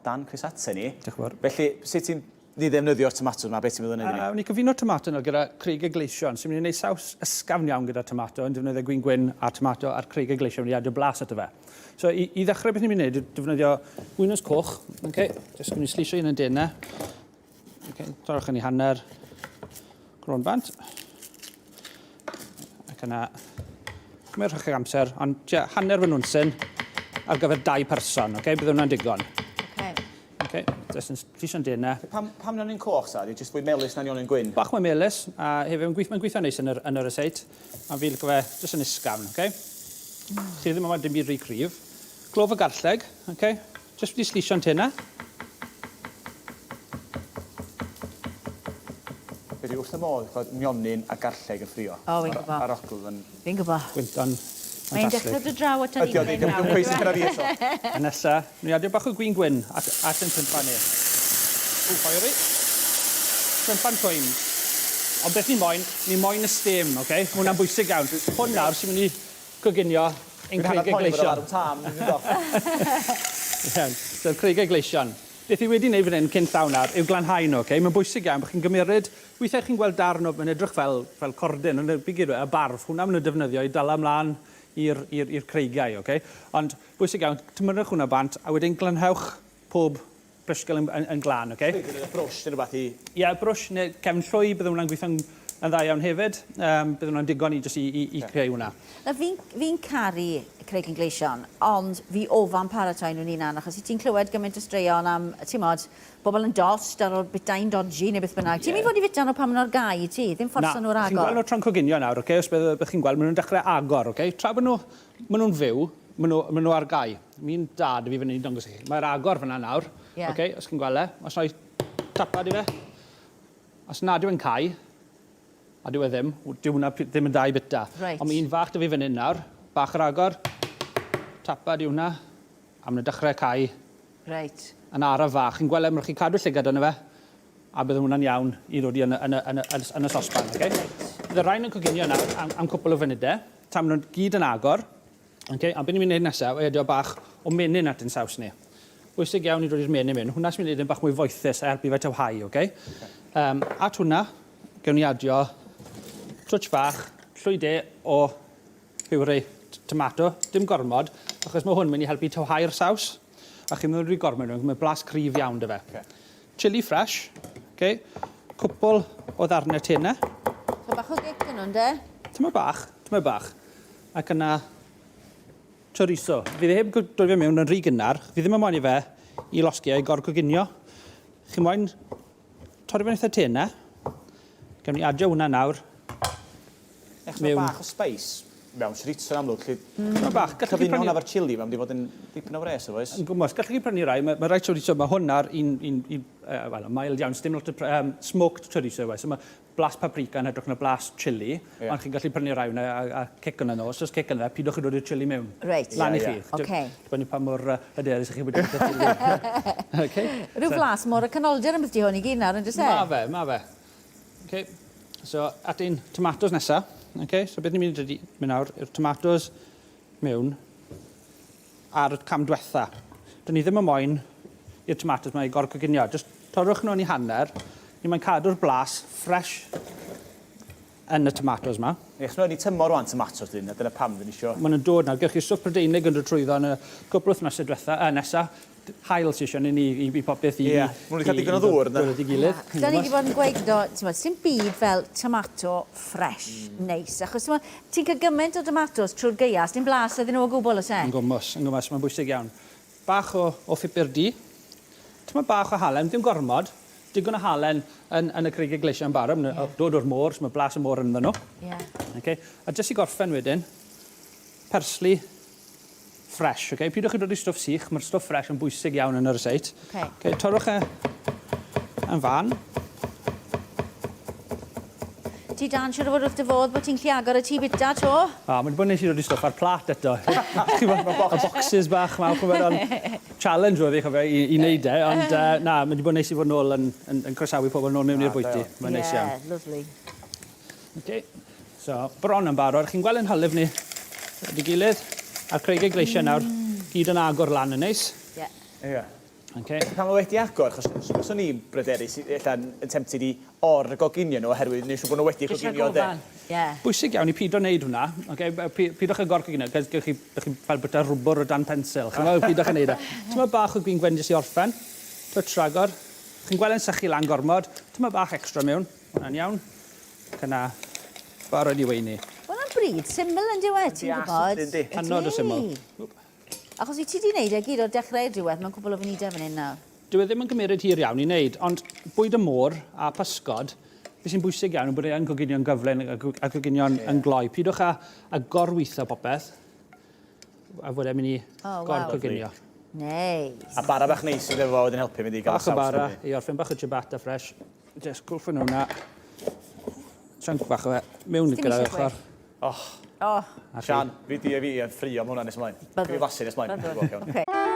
Dan, croeso ata ni. Diolch yn fawr. Felly, sut ti'n ni ddefnyddio'r tomatos yma, beth ti'n meddwl yn neud i ni? Wni cyfuno tomato nawr gyda creigiau gleision. So, ni'n mynd i wneud saws ysgafn iawn gyda tomato, yn defnyddio gwin gwyn a tomato a'r creigiau gleision, wedi adio blas ato fe. So, i, i ddechrau beth ni'n mynd i wneud yw defnyddio winwns coch. Okay. Jyst mynd i slisio un yn denau. Okay. Torrwch yn ei hanner gron bant. Ac yna, cymryd rhywbeth amser, ond tua hanner fy nwnsyn ar gyfer dau person, okay? Bydd hwnna'n digon. Okay. Okay, jyst yn llysio'n denau. Pam, pam nionyn coch, sa? Di jyst fwy melys na nionyn gwyn? Bach mwy melys, a hefyd mae'n gweith, mae'n gweithio'n neis yn yr, yn yr estate. A fi licio fe jyst yn ysgafn, okay? Chi ddim yn dim byd rhy cryf. Glof y garlleg, okay? Jyst wedi slisio'n tenau. Be dwi wrth y modd gweld nionyn a garlleg yn ffrio. O, fi'n gwybod. A'r ogl yn... Fi'n gwybod. Gwynto'n ffantastig. Mae'n dechrau dod draw aton ni Ydi o, ydi. Dim cweit yn cyrraedd fi eto. A nesa, mi adio bach o gwin gwyn at, at ein cwympan ni. Ww, fiery. Cwympan twym. Ond beth ni moyn, ni moyn y steam, oce? Okay? Mae hwnna'n bwysig iawn. Hwn nawr sy'n mynd i coginio ein creigiau gleision. Dwi'n hanner poeni bod y larwm tân yn mynd off. Iawn. So'r creigiau gleision. Beth fi wedi wneud fan hyn cyn llaw nawr yw glanhau nhw, oce? Mae'n bwysig iawn bod chi'n gymeryd... Weithiau chi'n gweld darn o... Mae'n edrych fel, fel cordyn, ond y gyd yw e, y barf. Hwnna maen nhw'n defnyddio i dala mlaen i'r i'r i'r creigiau, oce? Ond bwysig iawn, tymyrwch hwnna bant, a wedyn glanhewch pob brysgel yn, yn, yn glân, oce? Be, gyda brwsh neu rhywbeth i... Ie, brwsh neu cefn llwy, bydde hwnna'n gweithio'n yn dda iawn hefyd. Um, bydde hwnna'n digon i jyst i, i, i creu hwnna. Na, fi'n fi caru Craig yn Gleision, ond fi ofan paratoi nhw'n hunan, achos i ti'n clywed gymaint o straeon am, ti'n mod, bobl yn dost ar ôl bita'n dodgy neu beth bynnag. Ti'n mynd fod i fita nhw pan maen nhw ar gau i ti, ddim fforso nhw ar agor. Na, chi'n gweld nhw tra'n coginio nawr, oce? Os bydd, bydd chi'n gweld, maen nhw'n dechrau agor, oce? Tra bod nhw, maen nhw'n fyw, maen nhw, maen nhw ar gau. Mi'n dad fi fan hyn i dangos i chi. Mae'r agor fyna nawr, yeah. oce? Os chi'n gweld e, os rhoi tapad i fe. Os nad yw'n cau, A dyw e ddim. Dyw hwnna ddim yn da i bita. Reit. Ond mae un fach 'da fi fan hyn nawr. Bach yr agor. Tapad yw hwnna. A maen nhw'n dechrau cau. Reit. Yn araf fach. Chi'n gweld e, ma' chi'n cadw llygad arno fe. A bydd hwnna'n iawn i ddod i yn y, yn y, yn y, yn y sosban, okay? Reit. Bydd y rhain yn coginio nawr am, am cwpl o funudau. Tan maen nhw'n gyd yn agor. Ok, a be ni'n mynd i wneud nesaf yw adio bach o menyn at ein saws ni. Bwysig iawn i dod i'r menyn mewn. Hwnna sy'n mynd i wneud e'n bach mwy foethus a helpu fe tywhau, ok? Um, at hwnna, gewn ni adio twtsh bach, llwy de o puree tomato, dim gormod, achos mae hwn mynd i helpu tywhau'r saws. A chi'n mynd i gormod, mae blas cryf iawn dy fe. Okay. Chilli fresh, ok? Cwpl o ddarnau tenau. So bach o gic yn nhw'n de? Tyma bach, tyma bach. Ac yna chorizo. Fi heb dod fe mewn yn rhy gynnar. Fi ddim yn moyn i fe i losgi a'i gorgoginio. Chi moyn torri fe'n eitha tenau. Gawn ni adio hwnna nawr. Ech, mae bach o spice mewn chorizo yn amlwg. Lle... Mm. Bach. Gallwch chi prynu... hwnna efo'r chili, mae'n mynd i fod yn dipyn o wres, oes? Yn gwmws. Gallwch chi prynu rai. Mae, mae rai chorizo, mae hwnna'r un, un, un uh, well, mild iawn, dim lot o um, smoked chorizo, oes. So mae blas paprika yn hytrach na blas chili, yeah. Ond chi'n gallu prynu rai hwnna a, a cic yna nhw. Os oes cic yna, pidwch chi dod i'r chili mewn. Reit. Lan i yeah, chi. Yeah. Okay. Dibynnu pa mor uh, hyderus ych chi wedi bod chili. okay. Rhyw flas mor y canoldir yn beth di hwn i gyd nawr, yn dys e? Ma fe, ma fe. Okay. So, at ein tomatos nesa. Okay. So, beth ni'n mynd i mynd nawr yw'r tomatos mewn ar y cam dwetha. Dyn ni ddim yn moyn i'r tomatos yma i gorcoginio. Just torrwch nhw yn ei hanner. Ni mae'n cadw'r blas ffres yn y tomatos yma. Ie, chos mae'n tymor rwan tomatos dyn, a dyna pam dyn ni isio. Maen nhw'n dod nawr. Gewch chi stwff Prydeinig yn dod trwyddo yn y cwpl wythnosau diwetha, uh, nesa. Haul sy isio ni i, i popeth i... Ie, yeah. maen nhw wedi cael digon o ddŵr, yna. Dod at ei gilydd. Da ni wedi bod yn gweud, do, ti'n bod, sy'n byd fel tomato fresh, neis. Achos ti'n ti'n cael gymaint o domatos trwy'r gaeaf, dim blas iddyn nhw o gwbl, oes e? Yn gwmws, yn gwmws, mae'n bwysig iawn. Bach o, o phupur du, tyma bach o halen, dim gormod, digon o halen yn, yn y creigiau gleision yn barod, yeah. dod o'r môr, so mae blas y môr ynddyn nhw. Yeah. Okay. A jyst i gorffen wedyn, persli fresh, ok? Pidwch chi dod i stwff sych, mae'r stwff fresh yn bwysig iawn yn y ryseit. Okay. Okay, torrwch e yn fan. Ti Dan, siwr o fod wrth dy fodd bod ti'n gallu agor y tŷ bita to? A, mae'n bod nes i ddod i stwff ar plat eto. Chi'n gwbod, y boxes bach 'ma, ch'mod, ond challenge oedd e, ch'o' i, i wneud e, ond uh, na, mae wedi bod neis i fod nôl yn, yn, yn croesawu pobl nôl mewn i'r bwyty. Mae'n neis iawn. Yeah, lovely. Okay. So, bron yn barod. Chi'n gweld yn hylif ni at ei gilydd, a'r creigiau gleisiau nawr, gyd yn agor lan yn neis. Ie. Ie. Okay. Pan mae wedi agor, achos os o'n i'n bryderus, ella yn tempted i or-goginio nhw oherwydd wneud siŵr bod nhw wedi coginio de. Ie. Bwysig iawn i pido wneud hwnna, okay? Pidwch â gor-coginio, cos gewch chi, chi fel bwyta rwbwr o dan pensil, chimod, pidwch â wneud e. Tyma bach o gwin gwen jyst i orffen, twtsh ragor. Chi'n gweld e'n sychu lan gormod, tyma bach extra mewn, hwnna'n iawn. Ac yna, barod i weini. Wel, am bryd syml yn dyw e, ti'n gwybod? Yndi. Hynod o syml. Achos wyt ti 'di wneud e gyd o'r dechrau i'r diwedd mewn cwpl o funudau fan hyn nawr. Dyw e ddim yn gymeryd hir iawn i wneud, ond bwyd y môr a pysgod, beth sy'n bwysig iawn yw bod e yn coginio'n gyflym a coginio'n yeah. yn gloi. Pidwch â, a gorweithio popeth, a fod e'n mynd i oh, gor-coginio. Neis. A bara bach neis iddo fo wedyn helpu mynd i gael Bach o bara i orffen, bach o ciabatta fresh. Just gwlffyn hwnna. Chunk bach o fe mewn gyda'r ochr. Oh. Oh. Sian, fi di a fi yn ffrio am hwnna nes ymlaen. Byddwn. Fi flasu nes ymlaen. Byddwn. Okay.